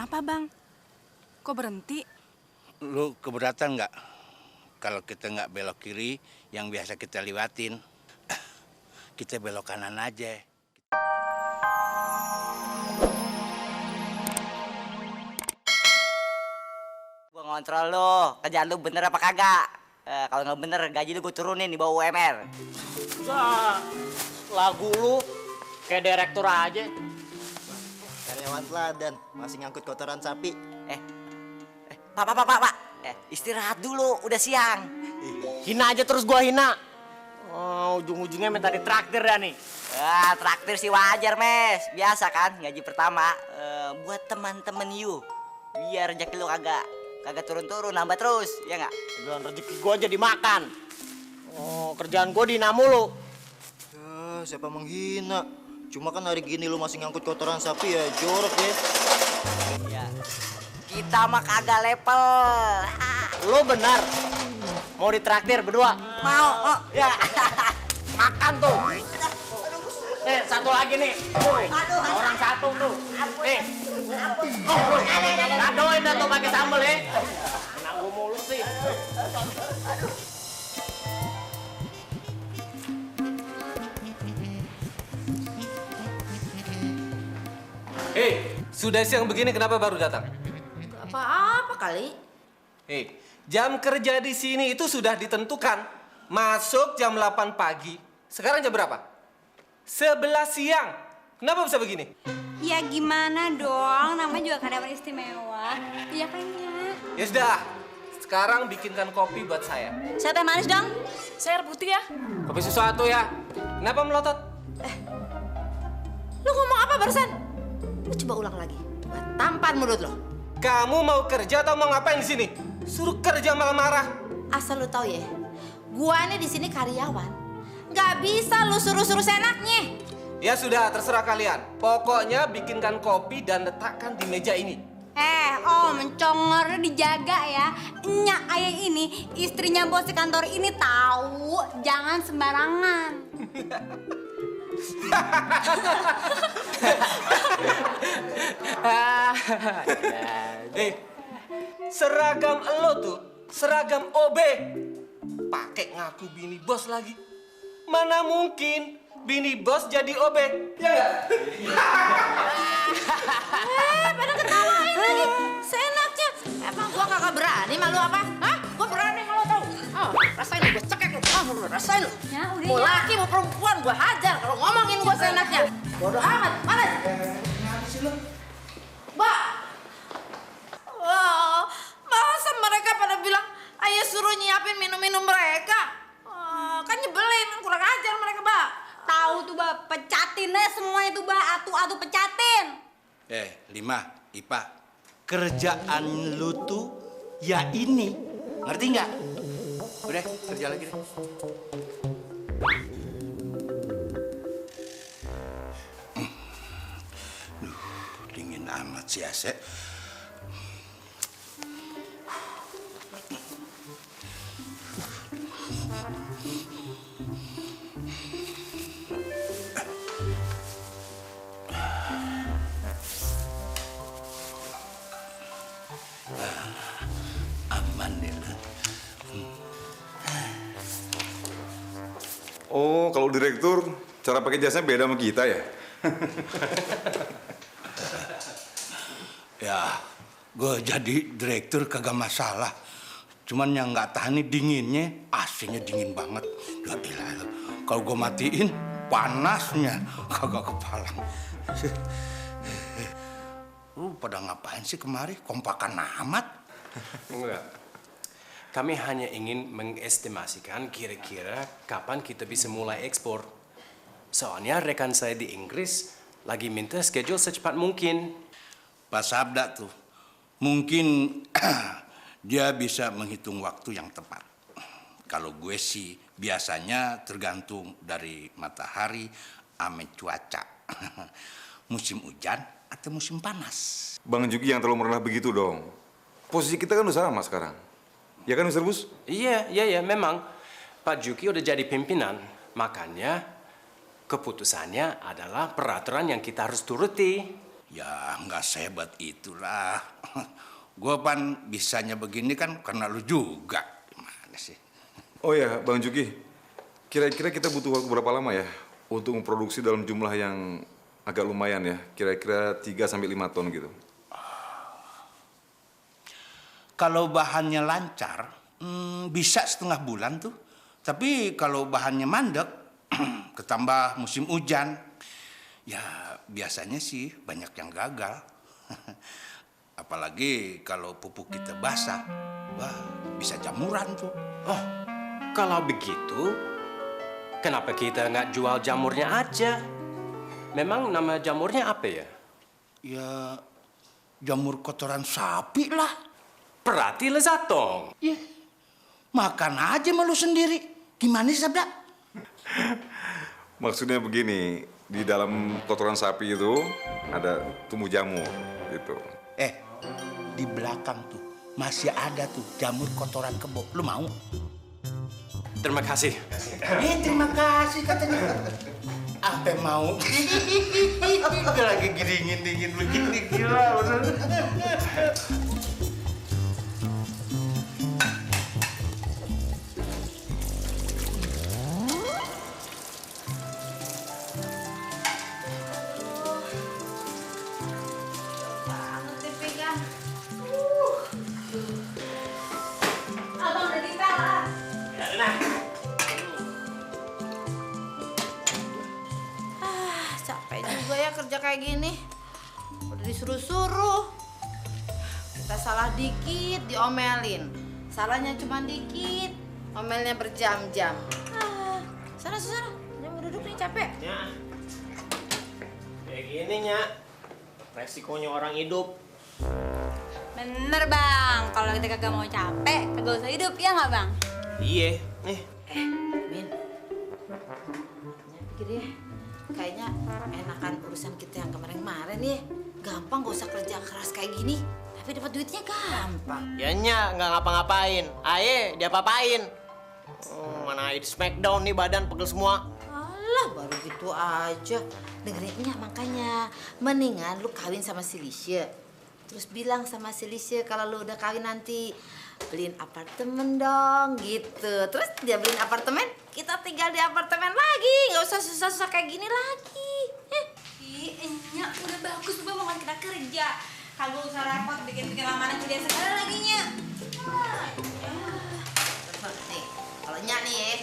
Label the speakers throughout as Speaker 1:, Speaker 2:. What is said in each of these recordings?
Speaker 1: Kenapa, Bang? Kok berhenti?
Speaker 2: Lu keberatan nggak kalau kita nggak belok kiri yang biasa kita lewatin? Kita belok kanan aja.
Speaker 3: Gua ngontrol lu, kerjaan lu bener apa kagak? Kalau nggak bener, gaji lu gue turunin di bawah UMR.
Speaker 4: Lagu lu kayak direktur aja.
Speaker 5: Karyawan teladan, masih ngangkut kotoran sapi.
Speaker 3: Pak. Istirahat dulu, udah siang.
Speaker 4: Hina aja terus gua hina. Oh, ujung-ujungnya minta ditraktir dah nih.
Speaker 3: Traktir sih wajar, Mes. Biasa kan, gaji pertama buat teman-teman you. Biar rezeki lu kagak turun-turun, nambah terus, ya nggak?
Speaker 4: Dan rezeki gua jadi makan. Oh, kerjaan gua dihina mulu.
Speaker 5: Ya, siapa menghina? Cuma kan hari gini lu masih ngangkut kotoran sapi ya, jorok ya.
Speaker 3: Ya. Kita mah kagak level.
Speaker 4: Lu benar. Mau ditraktir berdua?
Speaker 3: Mau, ya.
Speaker 4: Makan tuh. Satu lagi nih. Orang satu tuh. Nih. Kadoin dah tuh pakai sambal ya. Enak gua mulu sih.
Speaker 6: Hei, sudah siang begini kenapa baru datang?
Speaker 7: Apa-apa kali?
Speaker 6: Hei, jam kerja di sini itu sudah ditentukan. Masuk jam 8 pagi. Sekarang jam berapa? 11 siang. Kenapa bisa begini?
Speaker 1: Ya gimana dong, namanya juga karyawan istimewa. Iya kan ya?
Speaker 6: Ya sudah, sekarang bikinkan kopi buat saya.
Speaker 1: Saya teh manis dong. Saya air putih ya.
Speaker 6: Kopi sesuatu ya. Kenapa melotot?
Speaker 7: Lu ngomong apa barusan? Lu coba ulang lagi. Gua tampar mulut lo.
Speaker 6: Kamu mau kerja atau mau ngapain di sini? Suruh kerja malah marah.
Speaker 7: Asal lu tahu ya, gua nih di sini karyawan. Nggak bisa lu suruh-suruh senaknya.
Speaker 6: Ya sudah, terserah kalian. Pokoknya bikinkan kopi dan letakkan di meja ini.
Speaker 1: Mencongornya dijaga ya. Nyak ayah ini, istrinya bos di kantor ini tahu. Jangan sembarangan.
Speaker 6: Seragam lo tuh, seragam OB. Pakai ngaku bini bos lagi. Mana mungkin bini bos jadi OB, ya nggak?
Speaker 7: Pada ketawain lagi. Senaknya. Emang gua kagak berani malu apa? Hah? Gua berani kalau tahu. Oh, rasain lu, gua cekek lu. Lu rasain lu.
Speaker 1: Ya, udah
Speaker 7: Mau
Speaker 1: ya.
Speaker 7: laki mau perempuan gua hajar kalau ngomongin gua senaknya. Bodoh amat. Mana? Mbak. Oh, masa mereka pada bilang ayah suruh nyiapin minum-minum mereka? Kan nyebelin, kan kurang ajar mereka, Mbak.
Speaker 1: Tahu tuh, Mbak, pecatin aja semuanya tuh, Mbak. Atu-atu pecatin.
Speaker 2: Lima, Ipa, kerjaan lu tuh ya ini, ngerti nggak? Udah, kerja lagi deh. Dingin amat sih, Asep. Aman deh lu.
Speaker 8: Oh, kalau direktur, cara pakai jasanya beda sama kita ya?
Speaker 2: Ya, gue jadi direktur kagak masalah. Cuman yang nggak tahan nih dinginnya, AC-nya dingin banget. Ya elah, kalau gue matiin, panasnya kagak kepalang. Lu pada ngapain sih kemari? Kompakan amat.
Speaker 9: Enggak. Kami hanya ingin mengestimasikan kira-kira kapan kita bisa mulai ekspor. Soalnya rekan saya di Inggris lagi minta schedule secepat mungkin.
Speaker 2: Pak Sabda tuh, mungkin dia bisa menghitung waktu yang tepat. Kalau gue sih biasanya tergantung dari matahari ame cuaca. Musim hujan atau musim panas.
Speaker 8: Bang Juki yang terlalu merendah begitu dong. Posisi kita kan udah sama sekarang. Ya kan, Mr. Bus?
Speaker 9: Iya, memang. Pak Juki udah jadi pimpinan. Makanya keputusannya adalah peraturan yang kita harus turuti.
Speaker 2: Ya nggak sehebat itulah. Gue pan bisanya begini kan karena lu juga. Gimana sih?
Speaker 8: Oh ya, Bang Juki, kira-kira kita butuh waktu berapa lama ya untuk memproduksi dalam jumlah yang agak lumayan ya, kira-kira 3 sampai 5 ton gitu.
Speaker 2: Kalau bahannya lancar, bisa setengah bulan tuh. Tapi kalau bahannya mandek, ketambah musim hujan, ya biasanya sih banyak yang gagal. Apalagi kalau pupuk kita basah, wah bisa jamuran tuh.
Speaker 9: Oh, kalau begitu, kenapa kita nggak jual jamurnya aja? Memang nama jamurnya apa ya?
Speaker 2: Ya jamur kotoran sapi lah.
Speaker 9: Berarti lezat dong.
Speaker 2: Ya, makan aja malu sendiri. Gimana sih, Sabda?
Speaker 8: Maksudnya begini, di dalam kotoran sapi itu ada tumbuh jamur gitu.
Speaker 2: Di belakang tuh masih ada tuh jamur kotoran kebo. Lu mau?
Speaker 9: Terima kasih.
Speaker 2: Terima kasih katanya. Apa mau? Udah lagi dingin begini gila bener.
Speaker 7: Banget nih pegang.
Speaker 1: Abang udah dipel.
Speaker 7: Capek juga ya kerja kayak gini. Udah disuruh-suruh. Kita salah dikit diomelin. Salahnya cuma dikit, omelnya berjam-jam. Sana. Jangan mau duduk nih capek.
Speaker 4: Nya, kayak gini Nya, resikonya orang hidup.
Speaker 1: Bener bang, kalau kita kagak mau capek, kagak usah hidup, ya nggak bang?
Speaker 4: Iya,
Speaker 7: Min, pikir ya, kayaknya enakan urusan kita yang kemarin-kemarin ya. Gampang gak usah kerja keras kayak gini, tapi dapat duitnya gampang.
Speaker 4: ya Nya nggak ngapa-ngapain, aye dia apa-apain. Mana aye di smackdown nih badan pegel semua.
Speaker 7: Alah, baru gitu aja. Dengerinnya makanya, mendingan lu kawin sama si Lisya. Terus bilang sama si Lisya kalau lu udah kawin nanti beliin apartemen dong gitu. Terus dia beliin apartemen, kita tinggal di apartemen lagi. Nggak usah susah-susah kayak gini lagi.
Speaker 1: Ih, Enya, udah bagus bang, mau kita kerja. Kagak usah repot bikin-bikin lamaran kerja segala lagi, Nya.
Speaker 7: Nih, kalau Nya nih ya,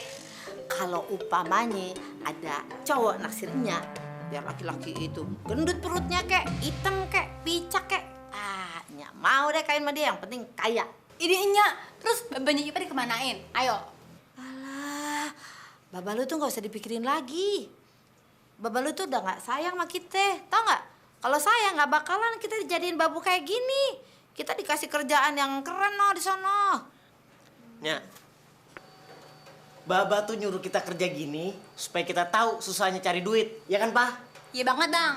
Speaker 7: kalau umpamanya ada cowok naksirnya, biar laki-laki itu gendut perutnya kek, hitam kek, picak kek. Nya mau deh kawin sama dia, yang penting kaya.
Speaker 1: Ini Enya, terus banyak Ipa dikemanain? Ayo.
Speaker 7: Alah, baba lu tuh nggak usah dipikirin lagi. Baba lu tuh udah nggak sayang sama kita, tau nggak? Kalau sayang nggak bakalan kita dijadiin babu kayak gini. Kita dikasih kerjaan yang keren no di sono.
Speaker 4: Nya, Baba tuh nyuruh kita kerja gini supaya kita tahu susahnya cari duit, ya kan Pak?
Speaker 1: Iya banget bang.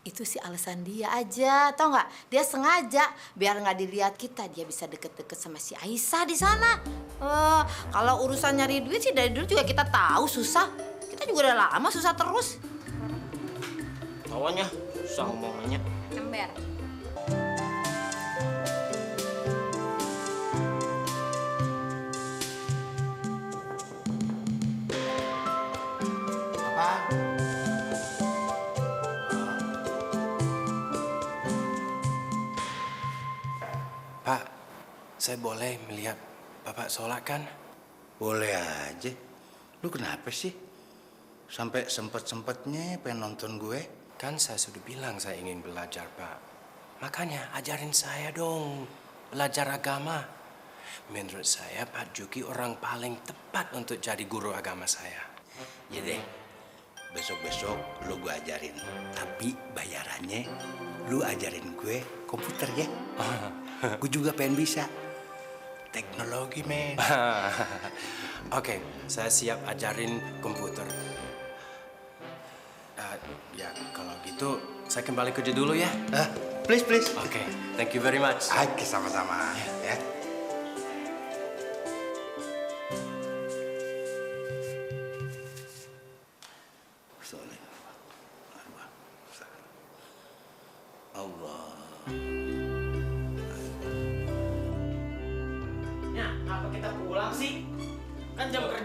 Speaker 7: Itu sih alasan dia aja, tau nggak? Dia sengaja biar nggak dilihat kita, dia bisa deket-deket sama si Aisyah di sana. Kalau urusan nyari duit sih dari dulu juga kita tahu susah. Kita juga udah lama susah terus.
Speaker 4: Tawanya susah ngomongnya.
Speaker 1: Ember.
Speaker 9: Pak, saya boleh melihat Bapak sholat kan?
Speaker 2: Boleh aja. Lu kenapa sih? Sampai sempet-sempetnya pengen nonton gue?
Speaker 9: Kan saya sudah bilang saya ingin belajar, Pak. Makanya ajarin saya dong belajar agama. Menurut saya Pak Juki orang paling tepat untuk jadi guru agama saya.
Speaker 2: Ya deh, besok-besok lu gue ajarin. Tapi bayarannya lu ajarin gue komputer ya. Gue juga pengen bisa. Teknologi, men.
Speaker 9: Oke, saya siap ajarin komputer. Ya, kalau gitu saya kembali kerja dulu ya.
Speaker 2: Please.
Speaker 9: Oke, thank you very much.
Speaker 2: Oke, sama-sama. Ya. Soleh.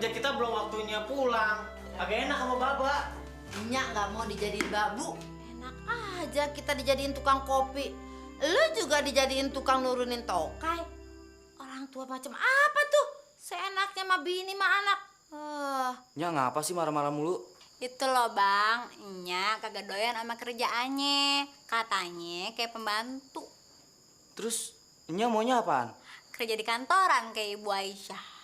Speaker 4: kerja kita belum waktunya pulang. Agak enak sama Baba.
Speaker 7: Nyak nggak mau dijadiin babu. Enak aja kita dijadiin tukang kopi. Lu juga dijadiin tukang nurunin tokai. Orang tua macam apa tuh? Seenaknya mah bini mah anak.
Speaker 10: Nya ngapa sih marah-marah mulu?
Speaker 1: Itu loh bang, Nya kagak doyan sama kerjaannya. Katanya kayak pembantu.
Speaker 10: Terus Nya maunya apaan?
Speaker 1: Kerja di kantoran kayak Ibu Aisyah.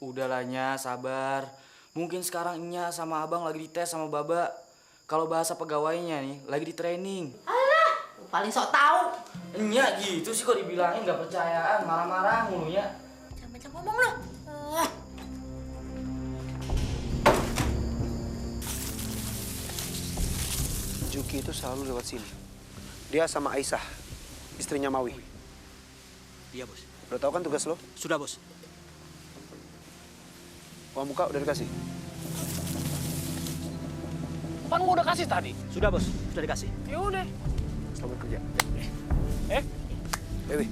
Speaker 10: Udahlah Nya, sabar. Mungkin sekarang Nya sama abang lagi dites sama Baba. Kalau bahasa pegawainya nih, lagi di training.
Speaker 7: Alah, lu paling sok tahu.
Speaker 10: Nya gitu sih kok dibilangin nggak percayaan, marah-marah mulu Nya.
Speaker 7: Jangan banyak ngomong lu.
Speaker 11: Juki itu selalu lewat sini. Dia sama Aisyah, istrinya Mawi.
Speaker 6: Iya, Bos.
Speaker 11: Udah tahu kan tugas lo?
Speaker 6: Sudah, Bos.
Speaker 11: Uang muka udah dikasih?
Speaker 6: Pan gua udah kasih tadi.
Speaker 11: Sudah, Bos. Sudah dikasih.
Speaker 6: Ya udah.
Speaker 11: Selamat kerja.
Speaker 6: Eh?
Speaker 11: Dewi.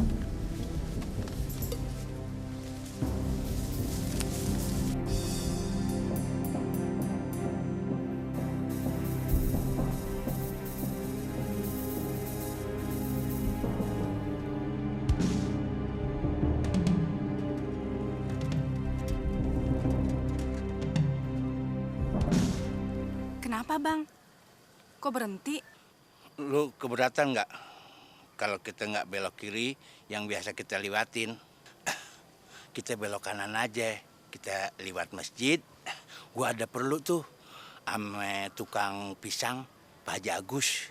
Speaker 12: Kenapa bang? Kok berhenti?
Speaker 2: Lu keberatan nggak kalau kita nggak belok kiri yang biasa kita lewatin? Kita belok kanan aja. Kita lewat masjid. Gua ada perlu tuh sama tukang pisang Pak Haji Agus.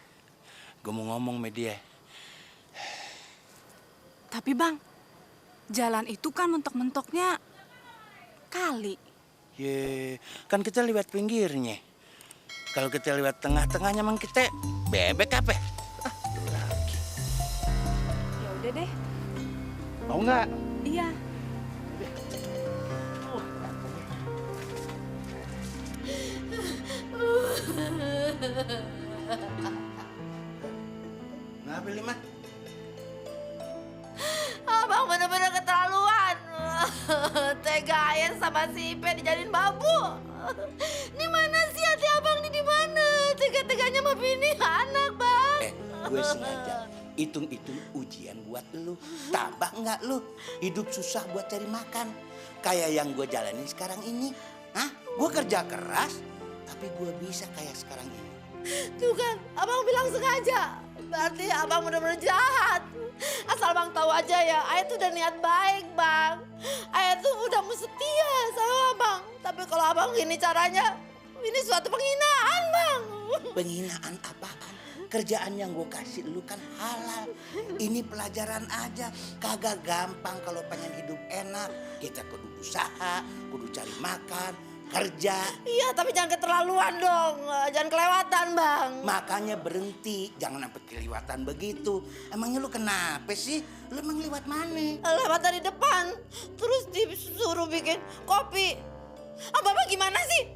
Speaker 2: Gue mau ngomong sama dia.
Speaker 12: Tapi bang, jalan itu kan mentok-mentoknya kali.
Speaker 2: Ye, kan kita lewat pinggirnya. Kalau kita lewat tengah-tengahnya emang kita bebek apa?
Speaker 12: Ya udah deh.
Speaker 2: Mau nggak?
Speaker 12: Iya.
Speaker 2: Kenapa Lima?
Speaker 7: Abang bener-bener keterlaluan. Tegain sama si Ipe dijadiin babu. Ini mana sih hati abang nih di mana? Tega-teganya sama bini anak bang.
Speaker 2: Gue sengaja hitung-hitung ujian buat lu. Tabah nggak lu? Hidup susah buat cari makan. Kayak yang gue jalanin sekarang ini. Hah? Gue kerja keras, tapi gue bisa kayak sekarang ini.
Speaker 7: Tuh kan, abang bilang sengaja. Berarti abang bener-bener jahat. Asal bang tahu aja ya, ayah tuh udah niat baik bang. Ayah tuh udah mau setia sama abang. Tapi kalau abang gini caranya, ini suatu penghinaan bang.
Speaker 2: Penghinaan apaan? Kerjaan yang gue kasih lu kan halal. Ini pelajaran aja. Kagak gampang kalau pengen hidup enak. Kita kudu usaha, kudu cari makan, kerja.
Speaker 7: Iya, tapi jangan keterlaluan dong. Jangan kelewatan bang.
Speaker 2: Makanya berhenti, jangan sampai kelewatan begitu. Emangnya lu kenapa sih? Lu emang lewat mana?
Speaker 7: Lewat dari depan, terus disuruh bikin kopi. Ah, Bapak gimana sih?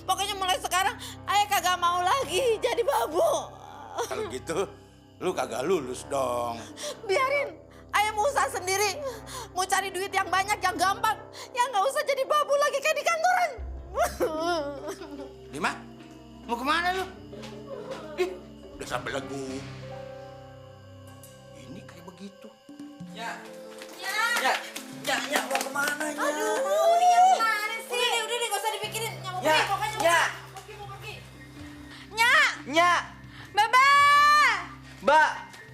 Speaker 7: Pokoknya mulai sekarang ayah kagak mau lagi jadi babu.
Speaker 2: Kalau gitu, lu kagak lulus dong.
Speaker 7: Biarin, ayah mau usaha sendiri. Mau cari duit yang banyak, yang gampang. Yang nggak usah jadi babu lagi kayak di kantoran.
Speaker 2: Lima, mau kemana lu? Ih, udah sampai lagu. Ini kayak begitu.
Speaker 10: Ya, mau kemana ya?
Speaker 7: Aduh, ini yang mana sih? Udah deh, gak usah dipikirin. Yang mau pergi, pokoknya mau pergi.
Speaker 10: Nya,
Speaker 1: Baba!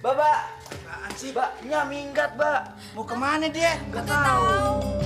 Speaker 10: Baba.
Speaker 2: Apaan sih?
Speaker 10: Nya minggat, Ba.
Speaker 2: Mau kemana dia?
Speaker 10: Gak tahu.